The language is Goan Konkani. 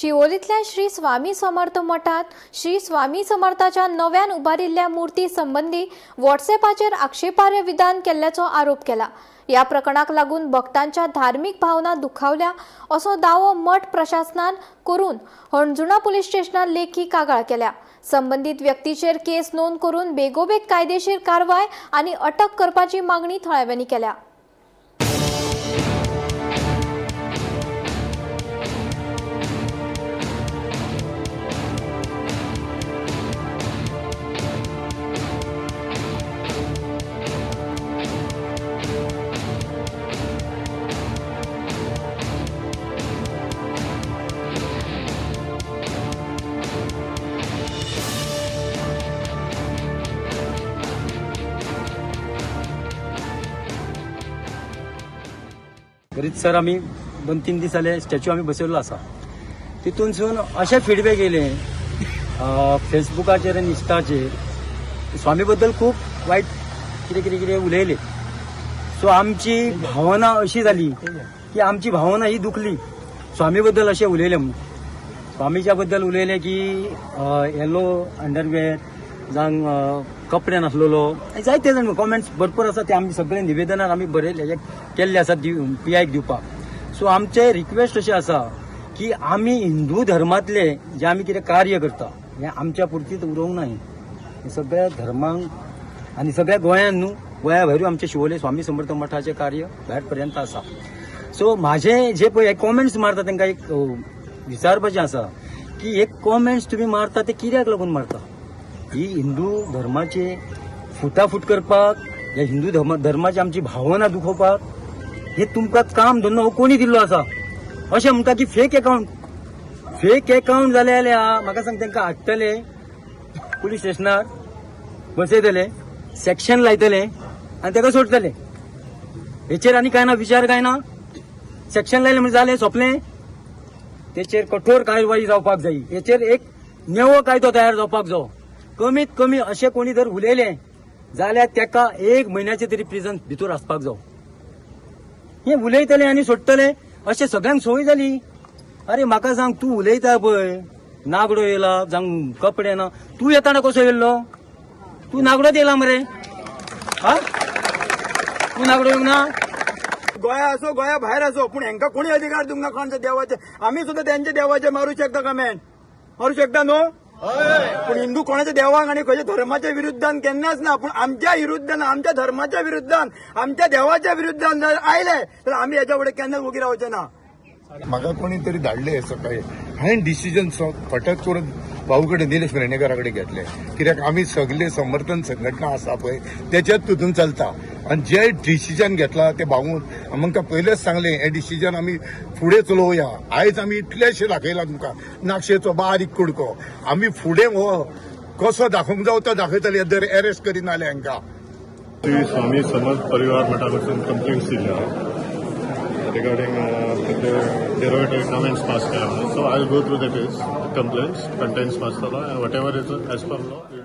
शिवोलींतल्या श्री स्वामी समर्थ मठांत श्री स्वामी समर्थाच्या नव्यान उबारिल्ल्या मूर्ती संबंदी व्हॉट्सएपाचेर आक्षेपार्ह विधान केल्ल्याचो आरोप केला. ह्या प्रकरणाक लागून भक्तांच्या धार्मीक भावना दुखावल्या असो दावो मठ प्रशासनान करून हणजुणा पुलीस स्टेशनार लेखी कागाळ केल्या. संबंदीत व्यक्तीचेर केस नोंद करून बेगोबेग कायदेशीर कारवाय आनी अटक करपाची मागणी थळाव्यांनी केल्या. रितसर आमी 2-3 दीस जाले स्टॅच्यू आमी बसयल्लो आसा. तितूनसून अशे फिडबॅक येयले फेसबुकाचेर आनी इन्स्टाचेर स्वामी बद्दल खूब वायट कितें कितें कितें उलयले. सो आमची भावना अशी जाली की आमची भावना ही दुखली स्वामी बद्दल अशें उलयले म्हणून. स्वामीच्या बद्दल उलयले की येलो अंडरवेअर जावं कपडे नासलेलो, जायते जाण कॉमेंट्स भरपूर आसा. ते आमी सगळे निवेदनार आमी बरयले केल्ले आसा पी आयक दिवपाक. सो आमचे रिक्वेस्ट अशें आसा की आमी हिंदू धर्मांतले जे आमी कितें कार्य करता हें आमच्या पुरतीच उरोवंक ना, हें सगळ्या धर्मांक आनी सगळ्या गोंयांत न्हू, गोंया भायरूय आमचे शिवोले स्वामी समर्थ मठाचें कार्य भायर पर्यंत आसा. सो म्हाजे जे पळय हे कॉमेंट्स मारता तांकां एक विचारपाचें आसा की हे कॉमेंट्स तुमी मारता ते कित्याक लागून मारता? ही हिंदू धर्माचे फुटाफूट करपाक, हे हिंदू धर्माची आमची भावना दुखोवपाक हे तुमकां काम धंदो हो कोणी दिल्लो आसा? अशें म्हणटा की फेक अकाउंट, फेक अकाउंट जाले जाल्यार म्हाका सांग, तांकां हाडटले पुलीस स्टेशनार बसयतले, सेक्शन लायतले आनी ताका सोडटले. हेचेर आनी काय ना विचार, काय ना. सेक्शन लायलें म्हणजे जालें, सोंपलें. तेचेर कठोर कारवाई जावपाक जाय. हेचेर एक नवो कायदो तयार जावपाक जायो. कमीत कमी अशें कोणी जर उलयलें जाल्यार ताका एक म्हयन्याचे तरी प्रिजन भितर आसपाक जावो. हे उलयतले आनी सोडटले अशें सगळ्यांक संवय जाली. अरे म्हाका सांग, तूं उलयता पळय नागडो येयला जावं कपडे ना, तूं येताना कसो येयल्लो? तूं नागडोच येयला मरे. हा, तूं नागडो येवंक ना. गोंया असो, गोंया भायर असो, पूण हेंका कोणी अधिकार दिवंक ना कोणाच्या देवाचे. आमी सुद्दां त्यांच्या देवाचे मारू शकता, कमेंट मारू शकता न्हू? पूण हिंदू कोणाच्या देवाक आनी खंयच्या धर्माच्या विरुद्धान केन्नाच ना. पूण आमच्या विरुद्धान, आमच्या धर्माच्या विरुद्धान, आमच्या देवाच्या विरुद्धान जर आयले तर आमी हेच्या फुडें केन्नाच वोगी रावचे ना. म्हाका कोणी तरी धाडले सकाळी. हांवें डिसिजन फटक करून भाऊ कडेन, निलेश वेर्णेकरा कडेन घेतले, कित्याक आमी सगळे समर्थन संघटना आसा पळय तेच्याच तितून चलता. आनी जे डिसिजन घेतला ते भाऊन आमकां पयलेच सांगलें, हें डिसिजन आमी फुडें चलोवया. आयज आमी इतलेशें दाखयलां तुमकां नाक्षेचो बारीक कुडको. आमी फुडें हो कसो दाखोवंक जावो तो दाखयतले जर एरेस्ट करिना जाल्यार हांकां. श्री स्वामी समर्थ परिवार मठा कडसून कंप्लेंट्स दिल्ल्या रिगार्डिंग derogatory comments pass केल्या म्हणून. So I will go through that is complaints contents वाचतलो and whatever is as per law.